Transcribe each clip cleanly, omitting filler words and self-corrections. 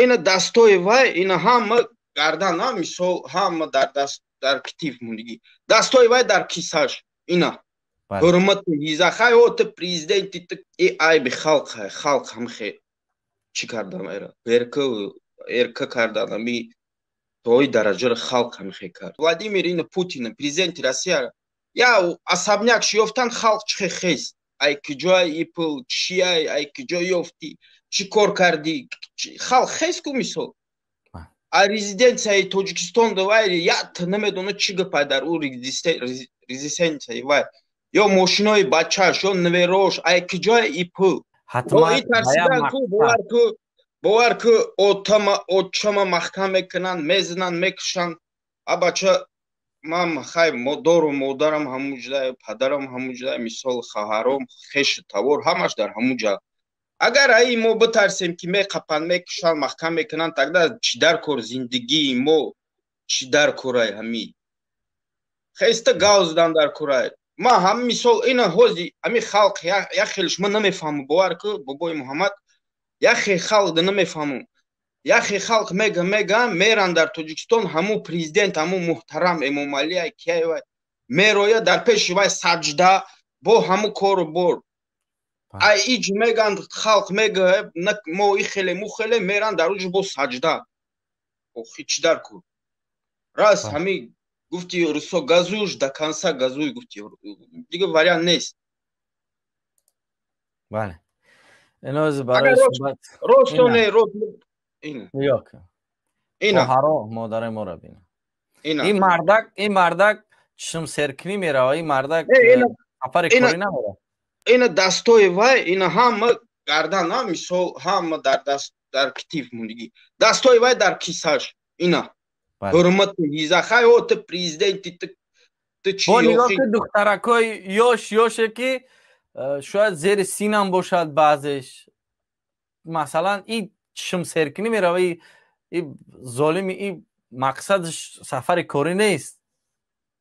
Ина дастои вай, ина ҳама гардан, мисол, ҳама дар даст, дар китиф мондагӣ, дастои вай дар кисаш. Ина ҳурмату ҳиза. Хай, о, ту президенти, ту и айби халқ, халқ ҳамхе чӣ кардан, эра эрка эрка кардан, ами тои дараҷаро халқ ҳамхе кард. Владимир ина Путин, президенти Россия, я особняк ёфтан, халқ чихе хест: ай киҷои и пул, чиай, ай киҷо ёфтӣ, чӣ кор кардӣ? Халқ хест ку. Мисол, а резиденсияи Тоҷикистон вай ят намедона чӣ гапай дар ӯ резиденсияи вай, ё мошинои бачаш, ё неверош, ай киҷои и пул? Тарсидан ку. Бовар ку, бовар ку, отама, отчама маҳкам мекунанд, мезананд, мекушанд. А бача ман хай дору, модарам ҳамуҷа, падарам ҳамуҷа, мисол, хоҳаром, хешу тавор ҳамаш дар ҳамуҷа. Агар аи мо битарсем, ки меқапанд, мекушанд, маҳкам мекунанд, тогда чӣ дар кор зиндагии мо, чӣ дар корай? Ҳами хеста гав задан дар корай. Ма ҳам, мисол, ина ҳози ҳами халқ як хелш ма намефаҳмам. Бовар ку, бобои Муҳаммад, яхе халқ да намефаҳмам. Яхе халқ мега меран дар Тоҷикистон, ҳамун президент, ҳамун муҳтарам Эмомалия киява мероя, дар пеши вай саҷда бо ҳамун кору бор. Ай иҷ меган, халқ мега, мо и хеле, му хеле, меран дар уҷ бо саҷда. Охи, чӣ дар кор? Раст ҳами гуфти русо: «Газуш до конца газуй», гуфти, дига вариант нест. Бале, иноз барои ростоне рост. Нигоҳ кун, хоҳаро, модари моро бина. Ин мардак, ин мардак чишмсеркунӣ мерава, ин мардак сафари корӣ намерава. Ина дастои вай, ина ҳама гардан, мисол, ҳама дар даст, дар китиф мондагӣ, дастои вай дар кисаш. Ина ҳурмату ҳиза. Хай, о, ту президенти, ту чӣ? Нигоҳ ки духтаракҳои ёш ёше, ки шояд зери синам бошад баъзеш, масалан, и чишмсеркунӣ мерава. И золими, и мақсадаш сафари корӣ нест,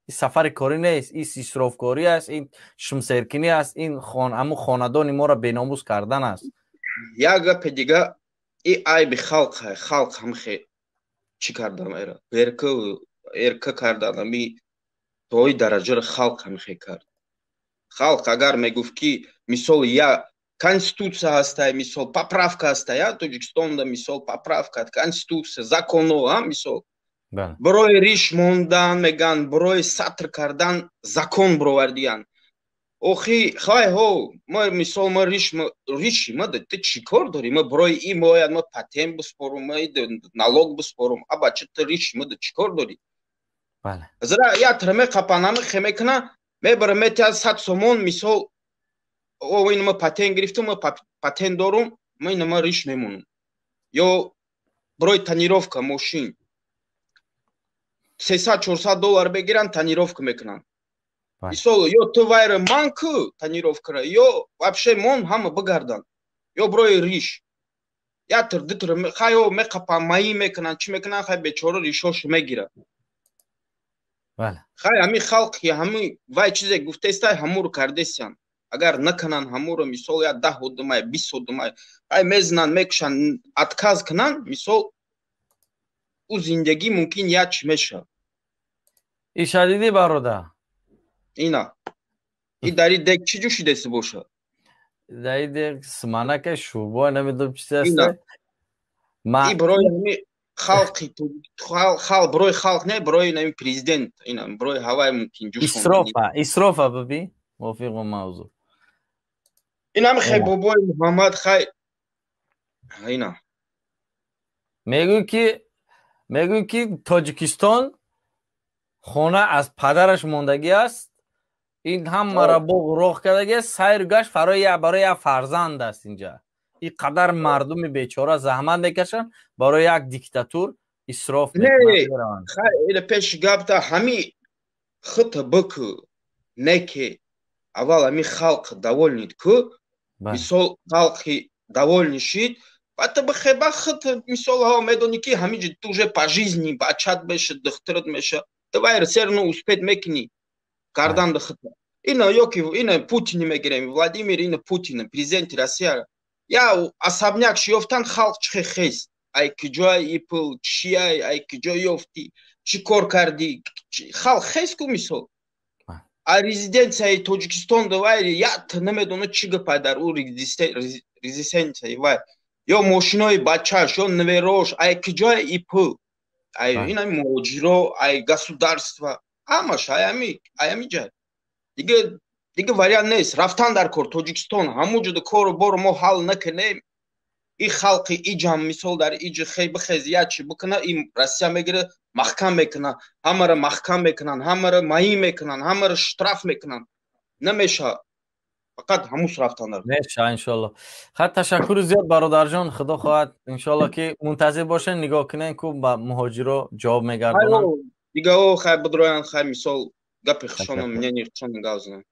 ин сафари корӣ нест, ин исрофкорӣ аст, ин чишмсеркунӣ аст, ин ҳамун хонадони моро беномус кардан аст. Як гапи дига: и айби халқ, халқ ҳамхе чӣ кардан, эра эрка эрка кардан, ами тои дараҷаро халқ ҳамхе кард. Халқ агар мегуфт, ки, мисол, я конститутсия ҳастай, мисол, поправка ҳастай, я Тоҷикистонда, мисол, поправка, конститутсия, законо, а мисол, барои риш мондан меган, барои сатр кардан закон бировардиян. Охи, хай, ҳо, ма, мисол, ма риш, риши ма ту чӣ кор дорӣ? Ма барои и бояд ма патент биспорум, ма налог биспорум. А бача, ту риши ма чӣ кор дорӣ? Зара ятра меқапан, ами хе мекуна, мебара, метиҳад 100 сомон, мисол, о, ин ма патент гирифтам, ма патент дорум, ма ина ма риш мемонам. Ё барои тонировка мошин 300-400 доллар бегиранд, тонировка мекунанд, мисол. Ё ту вайра ман ку тонировкара, ё вообще мон ҳама бигарданд. Ё барои риш ятр дутр хайо меқапан, маӣ мекунанд, чӣ мекунанд, хай, бечора ришошо мегирад. Хай, ҳами халқи ҳами вай чизе гуфтаистай, ҳамуро кардесиянд. Агар накунанд ҳамуро, мисол, я 10 одамай, 20 одамай, ай мезананд, мекушанд, отказ кунанд, мисол, ӯ зиндагӣ мумкин як чӣ мешавад. Иша дидӣ, бародар? Ина и дари дег чӣ ҷӯшидаси бошад? Дари дег суманака, шӯрбо, намедонам чиз аст. И барои ҳами халқи халқ, барои халқ не, барои нами президент, ина барои ҳавай мумкин. Исрофа, исрофа, биби, мувофиқ мавзӯъ. Инам хе, бобои Муҳаммад, хай, ина. Мегӯй ки Тоҷикистон хона аз падараш мондагӣ аст, ин ҳамаро боғ роҳ кардагӣ аст, сайру гашт барои як фарзанд аст. Инҷа ин қадар мардуми бечора заҳмат мекашанд, барои як диктатур исроф. Не, пеши гапта ҳами хита бикӯ, не ки аввал ҳами халқ довольный ку. Мисол, халқи довольный шид, баъд бихеба хит, мисол, ҳо, медонӣ, ки ҳамиҷа ту уже по жизни бачат меша, духтарат меша, ту вайр серно успеть мекунӣ кардан хита. Ина ёки ина Путини мегирем, Владимир ина Путин, президенти Россия, я особняк ёфтан, халқ чихе хест. Ай киҷои и пул чиай, ай киҷо ёфтӣ, чӣ кор кардӣ? Халқ хес ку, мисол, а резиденсияи Тоҷикистон вай ят намедона чӣ гапай дар ӯ резиденсияи вай, ё мошинои бачаш, ё неверош, ай киҷои и пул, ай ина муҳоҷиро, ай государства, ҳамаш ай ами ҷай. Дига вариант нест, рафтан дар кор Тоҷикистон. Ҳамун ҷода кору бору мо ҳал накунем, и халқи иҷам, мисол, дар иҷи хей бихез, як чи бикуна, и Россия мегира, маҳкам мекуна, ҳамаро маҳкам мекунанд, ҳамаро маин мекунанд, ҳамаро штраф мекунанд. Намеша, фақат ҳамус рафтан дар. Меша, иншолло. Хай, ташаккури зиёд, бародарҷон. Худо хоҳад, иншолло, ки мунтазир бошен, нигоҳ кунен, ку ба муҳоҷиро ҷавоб мегардонанд. Дигао хай бидроянд, хай, мисол, гапи хушонам, мнение хушонам гап занам.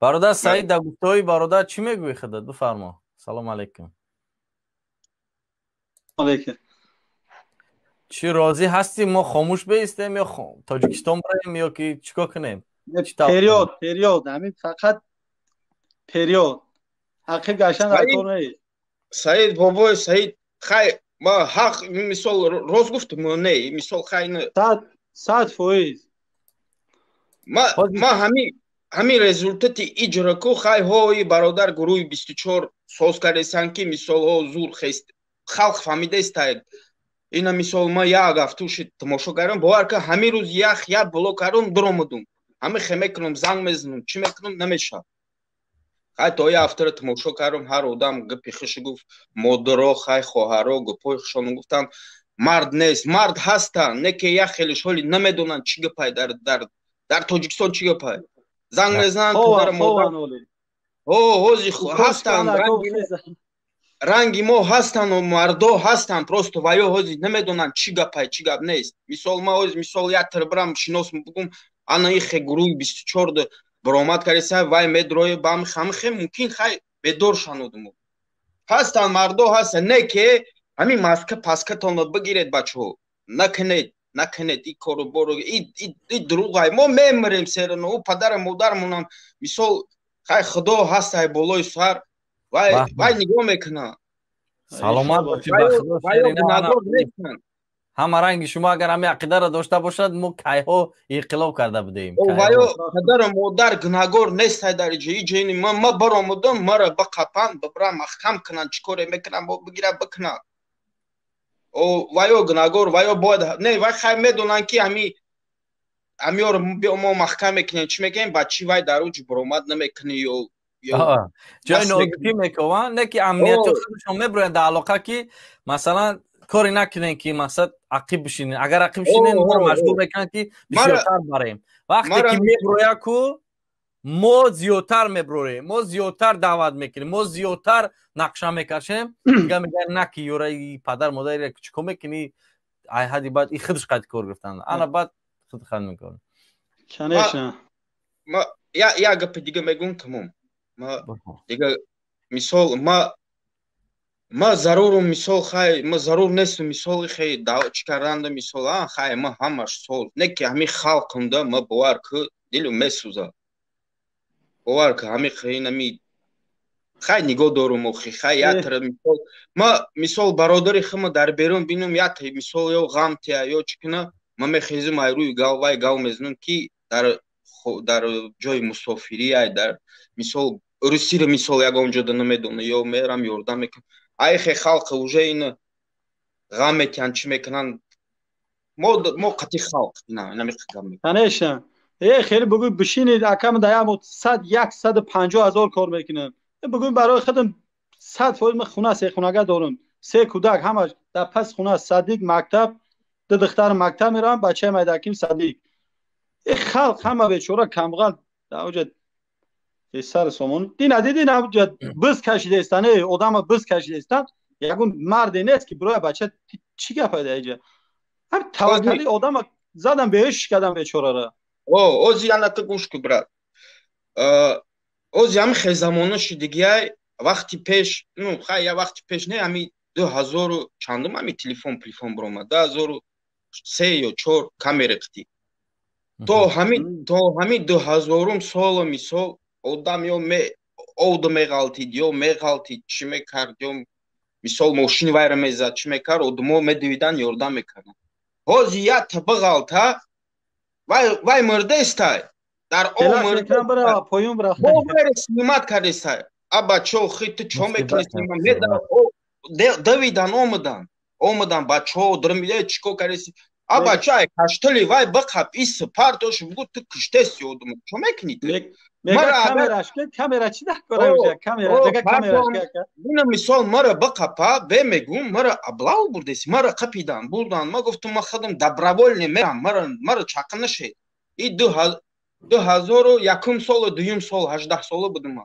Бародар Саид, дар гуфтаҳои бародар чӣ мегӯӣ худат? Бифармо. Салому алайкум. Алейкум. Чӣ, розӣ ҳастӣ, мо хомӯш беистем ё Тоҷикистон барем, ё ки чӣ кор кунем? Вперёд, вперёд, ҳамин фақат вперёд, ақиб гаштан дар кор нест. Саид, бобои Саид, хай, ма ҳақ, мисол, рост гуфтам, не? Мисол, хай. 100%. Ма ҳамин результати иҷро ку, хай, ҳои бародар, гурӯҳи 24 соз кардесан, ки мисолҳо зур хест, халқ фаҳмидаистад ина. Мисол, ма як ҳафтуши тамошо кардам, бовар ка, ҳамин рӯз ях як блок кардам, дуромадум. Ҳамин хе мекунам, занг мезанам, чӣ мекунам, намешавад. Хай, то як ҳафтаро тамошо кардам, ҳар одам гапи хиши гуфт, модаро, хай, хоҳаро гапҳои хишоно гуфтанд. Мард нест, мард ҳастанд, не ки як хеле шоли намедонанд чӣ гапай дар Тоҷикистон, чӣ гапай. Занг мезананд, падару модар ҳози ҳастанд, ранги мо ҳастану мардо ҳастанд, просто ваё ҳози намедонанд чӣ гапай, чӣ гап нест. Мисол, ма ҳози, мисол, як тир бирам, шинос бугум, ана ихе гурӯҳи 24 баромад кардеса, вай медрои бам хамхе, мумкин, хай, бедор шанудуму. Ҳастанд, мардо ҳастанд, не ки ҳамин маска паскатонро бигиред, бачаҳо, накунед, накунед и кору бору, и дурӯғай. Мо мемирем серано, ӯ падару модармонам, мисол, хай, худо ҳастай болои сар, вай нигоҳ мекунад. Саломат бошӣ. Ҳама ранги шумо агар ҳамин ақидаро дошта бошад, мо кайҳо инқилоб карда будем. Ваё падару модар гунаҳгор нестай дар иҷо. Иҷоини ма баромадам, мара бақапанд, бибирам, маҳкам кунанд, чӣ коре мекунанд, бигира, бикунанд. Ваё гунаҳгор, ваё бояд не, вай хай медонанд, ки ҳамиёро биё, мо маҳкам мекунем, чӣ мекунем, ба чӣ вай дар уҷ баромад намекунӣ ё Ҷои нозукӣ мекованд, не ки амнияти худашон мебироянд дар алоқа, ки масалан коре накунем, ки мақсад ақиб бишинем. Агар ақиб бишинем, моро маҷбур мекунанд, ки бисёртар барем. Вақте ки меброя ку, мо зиёдтар меброрем, мо зиёдтар даъват мекунем, мо зиёдтар нақша мекашем. Дига мегӯянд, наки ёра, падар модари чӣ кор мекунӣ? Ай ҳади баъд и худаш қайд кор гирифтанд, ана баъд худ хат мекунам. Конечно. Як гапи дига мегӯм, тамом. Дига, мисол, ма зарурум, мисол, хай, ма зарур нестум, мисол, хай, чӣ карданда, мисол, а хай, ма ҳамаш сол, не ки ҳамин халқамда, ма, бовар ки, дилу месӯзад, бовар ки, ҳамин хай, хай, нигоҳ дорум охи, хай, ятра, мисол, ма, мисол, бародари хама дар берун бинум, ята, мисол, ё ғам тия, ё чӣ куна, ма мехезум, ай рӯи гав вай гав мезанам, ки дар ҷои мусофирӣ, ай дар, мисол, русиро, мисол, ягон ҷода намедона, ё мерам, ёрдам мекунам. Айхе халқа уже ин ғам метиҳанд, чӣ мекунанд, мо қати халқ. Конечно, э, хеле бугӯй, бишинед, акам да як сад 150 000 кор мекунам, бугӯй, барои худам 100%. Ман хуна сехунага дорам, се кӯдак, ҳамаш дар пас хуна, садик, мактаб, ду духтар мактаб мераванд, бачаи майдаким садик. Э, халқ ҳама бечора, камбағал дар сари сомон. Дина дидин, биз кашидаистан, э, одама биз кашидаистан, ягон марде нест, ки бироя. Бача, чӣ гапа даиҷа? Ҳам таваккали одама задам, беҳуш кардам бечорара. Ози аната гӯш ку, брат, ози ҳами хезамона шидигиай. Вақти пеш, ну хай, я вақти пеш не, ҳами 2000 чандум ҳами телефон телефон биромад, 2003 ё 4, камера қити. То ҳами 2000-ум соло, мисол, одам ё овда меғалтид, ё меғалтид, чӣ мекард, ё Мисол мошини вайра мезад, чӣ мекард, одамо медивидан, ёрдам мекарданд. Ҳозир як табағалта вай мурдестай. Дар омр снимать кардестай. А бачо хи ту чо мекунӣ? Давидан омадан. Омадан бачо дурмида чӣ кор кардеси? А бача ай каштали вай бақаб ис партош бугу ту киштеси одам. Чо мекунӣ ту? Камера чӣ дакора уҷа? Камера, дега камераш ка. Ина мисол мара бақапа бе мегум, мара аблав бурдеси, мара қапидан, бурдан. Ма гуфтум ма худам добровольно мерам, мара чақа нашед. И 2001 солу дуюм сол 18 сола будум ма.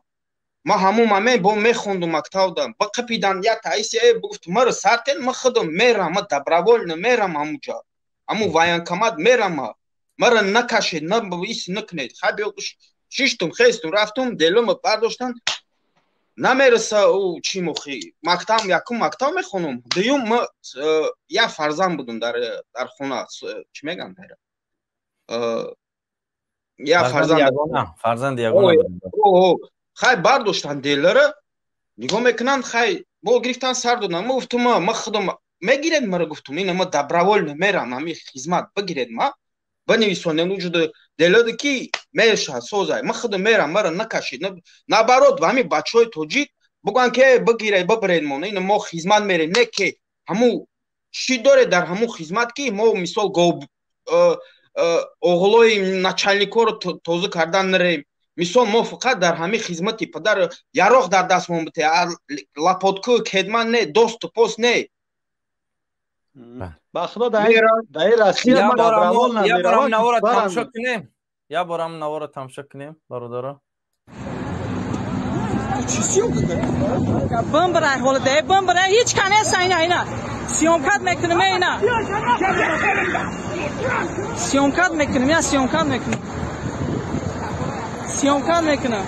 Ма ҳамун момент бо мехондум мактабда. Бақапидан як таиси гуфт мара сартен, ма худам мерам, ма добровольно мерам ҳамуҷа. Ҳамун военкомат мерам ма. Мара накашед, на ис накунед. Хай биё шиштум, хестум, рафтум, делома бардоштан. Намереса ӯ чӣ мухи. Мактаб, якум мактаб мехонум. Дуюм ма як фарзанд будум дар хона. Чӣ мегӯям? Я фарзанд ягона. Хай бардоштан делара, нигоҳ мекунанд, хай бо гирифтан сар додан. Ма гуфтум, ма худам мегиред мара гуфтум, ина ма добровольно мерам, ҳами хизмат бигиред ма. Бинависонем уҷуда делада ки меша созай. Ма худам мерам, мара накашед. Наоборот, ҳами бачаҳои тоҷик бугӯянд ки бигиред, бибиред мо, ина мо хизмат мерем, не ки ҳамун чӣ доред дар ҳамун хизмат ки мо мисол оғлои начальникҳоро тоза кардан нарем. Мисол мо фақат дар ҳамин хизмати падар яроқ дар дастмон бите, лапотку кедман не, досту пост не. Ба худо дар Россия добровольно я борам навора тамошо кунем. Я борам навора тамошо кунем, бародаро. Бамбарай ҳолада, бамбарай ҳеч канеса ина ина. Съёмкат мекунем ина. Съёмкат мекунем, я съёмкат мекунем. Съёмкат мекунам.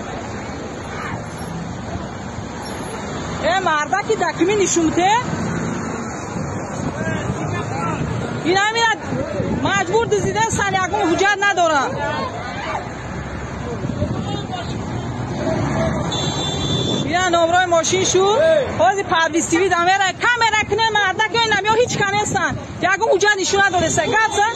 Э мардаки документ нишунте? Ина мира маҷбур дизидан сан ягон ҳуҷҷат надорам. Ина номрои мошин шуд. Ҳозир парвиз ТВ дамера камера куне мардак ина миё ҳеч канестан. Ягон ҳуҷҷат нишон надореса. Гап зан.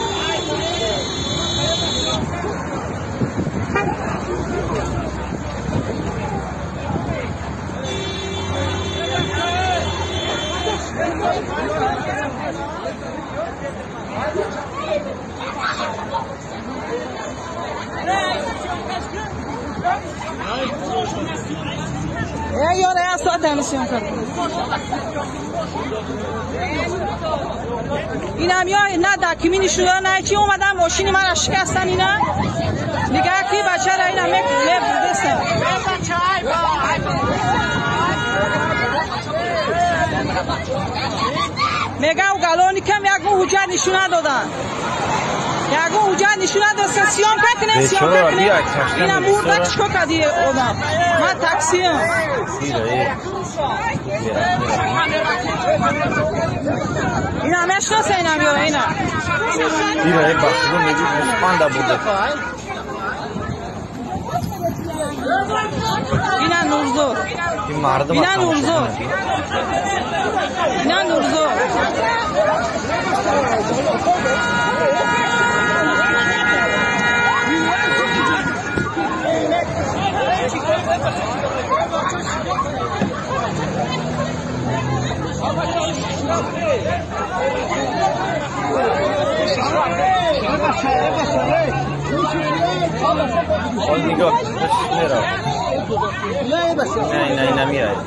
اینم یا نه دکمی نشون نه چی اومدن ماشین من شکستن اینا نگاه کی بچه را اینا میبردستن میگم گالونی کم یکو حجت نشون دادن یکو حجت نشون دادن سیام کنه سیام کنه اینا مرد چیکار کردی آدم من تاکسیم اینا میشناسه اینا بیا اینا اینا یک بخشیدو میگی گوسفند بوده اینا نورزور اینا نورزور اینا نورزور نگاه نه نه نه میاد.